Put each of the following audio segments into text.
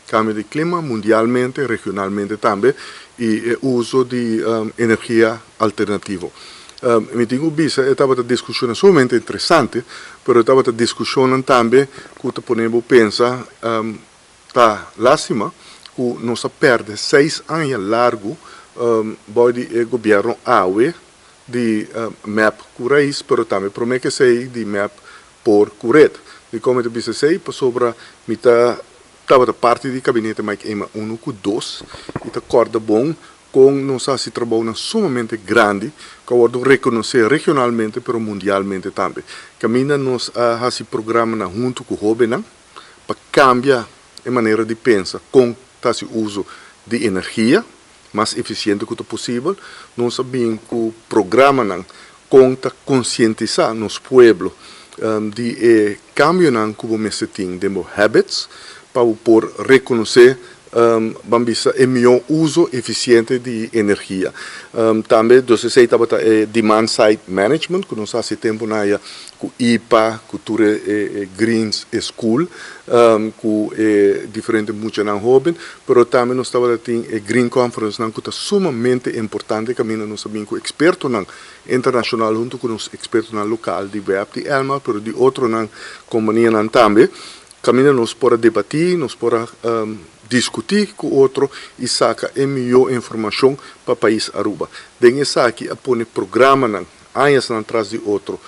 Cambio di clima mundialmente, regionalmente tambe y e uso di energia alternativo. Mi tin cu bisa e tabata discusionnan sumamente interesante, pero e tabata discusionnan tambe cu ta pone bo pensa ta lastima cu nos a perde seis aña largo boy di e gobierno awe di mep cu Raiz, pero tambe prome cu esey di mep por cu Red. Dicon mi ta bisa esey? Pasobra mi ta tabata parti di gabinete Mike Eman uno cu dos y ta corda bon con nos a haci trabounan sumamente grandi cu a wordo reconoce regionalmente pero mundialmente tambe. Caminda nos a haci programanan hunto cu hobennan pa cambia e manera di pensa con ta haci uso di energia mas eficiente cu ta posibel. Nos a bin cu programanan con ta concientisa nos pueblo di e cambionan cu bo mester tin den bo habits pa bo por reconoce, ban bisa, e mihor uso eficiente di energia. Tambe dus esey tabata e demand side management cu nos a haci tempo na aya cu IPA, cu tur e greens school, cu e diferente muchanan hoben, pero tambe nos tabata tin e green conference nan cu ta sumamente importante caminda nos a bin cu expertonan internacional hunto cu nos expertonan local di web di Elmar, pero di otronan companianan tambe. Caminda nos por a debati, nos por a discuti cu otro y saca e miyo informacion pa pais Aruba. Den esaki a pone programanan añasnan tras di otro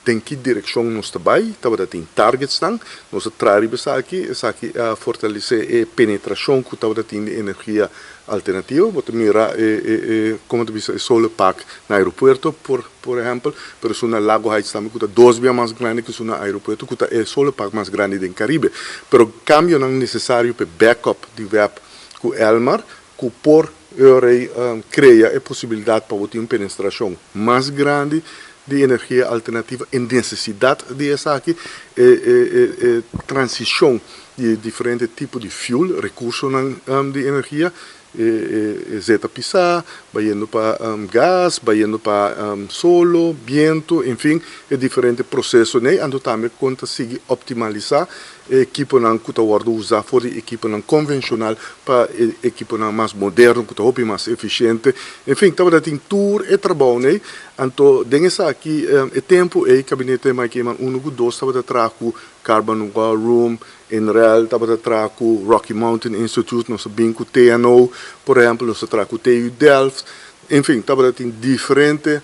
den ki direccion nos ta bay, tabata tin targetsnan, nos a traha riba esaki, esaki a fortalece e penetracion cu tabata tin di energia alternativo. Bo ta mira e como ta bisa e solar park na aeropuerto por ehempel, pero esun na Lago Heights tambe cu ta dos bia mas grandi cu esun na aeropuerto cu ta e solar park mas grandi den Caribe. Pero cambionan necesario p'e backup di web cu Elmar cu por rei crea e posibilidad pa bo tin un penetracion mas grandi di energia alternativa e necesidad di esaki, e transicion di diferente tipo di fuel, recursonan di energia, e zeta pisa, bayendo pa gas, bayendo pa solo, biento, en fin, e diferente procesonan. Anto tambe con ta sigui optimalisa e ekiponan ku ta wòrdu usá for di ekiponan konvenshonal pa e ekiponan mas moderno ku ta hopi mas efisiente. En fin, tabata tin tur e trabounan ei. Anto den esaki e tempu ei Kabinete Mike Eman uno ku dos tabata traha ku Carbon War Room, NREL tabata traha ku Rocky Mountain Institute, nos a bin ku TNO, por ehèmpel, nos a traha ku TU Delft. En fin, tabata tin diferente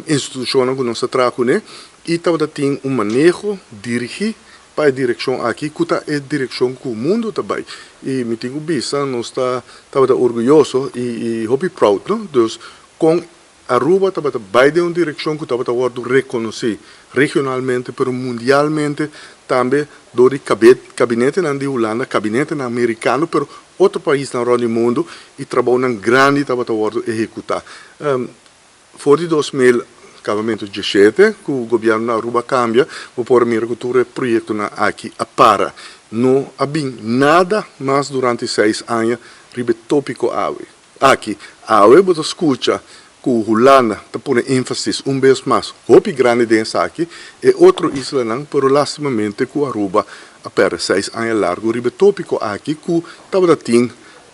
institushonnan ku nos a traha kuné i tabata tin un maneho dirigí pa e direkshon aki ku ta e direkshon ku mundu ta bai. I mi tin ku bisa nos ta tabata orguyoso i hopi proud no. Dus kon Aruba tabata bai den un direkshon ku tabata wòrdu rekonosí regionalmente pero mundialmente tambe dor di kabinetenan di Hulanda, kabinetenan merikano pero otro paisnan rònt di mundu i trabounan grandi tabata wòrdu ehekutá. For di 2017 ku gobièrnu na Aruba a kambia, bo por a mira ku tur e proyektonan aki a para. No a bin nada mas durante seis aña riba e tópiko awe. Aki awe bo ta skucha ku Hulanda ta pone énfasis un bes mas hopi grandi den esaki, e otro islanan, pero lastimamente ku Aruba a pèrdè seis aña largu riba e tópiko aki ku tabata tin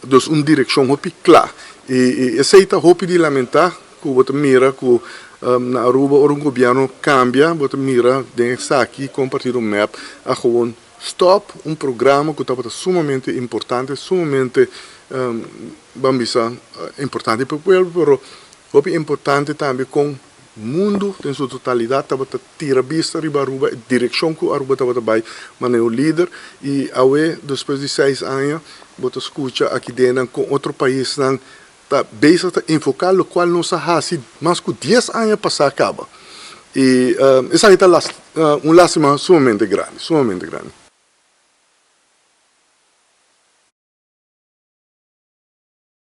Dus un direccion hopi cla. Y esey ta hopi di lamenta cu bo ta mira cu na Aruba ora un gobierno cambia bo ta mira den esaki con partido mep a gewoon stop un programa cu tabata sumamente importante, sumamente ban bisa importante pa e pueblo pero hopi importante tambe con Mundu den su totalidat tabata tira bista riba Aruba, e direkshon ku Aruba tabata bai manera un lider i awe despues di seis aña bo ta skucha aki dennan kon otro paisnan ta bezig ta enfoká lokual nos a hasi mas ku dies aña pasá kaba i esaki ta un lastima sumamente grandi, sumamente grandi.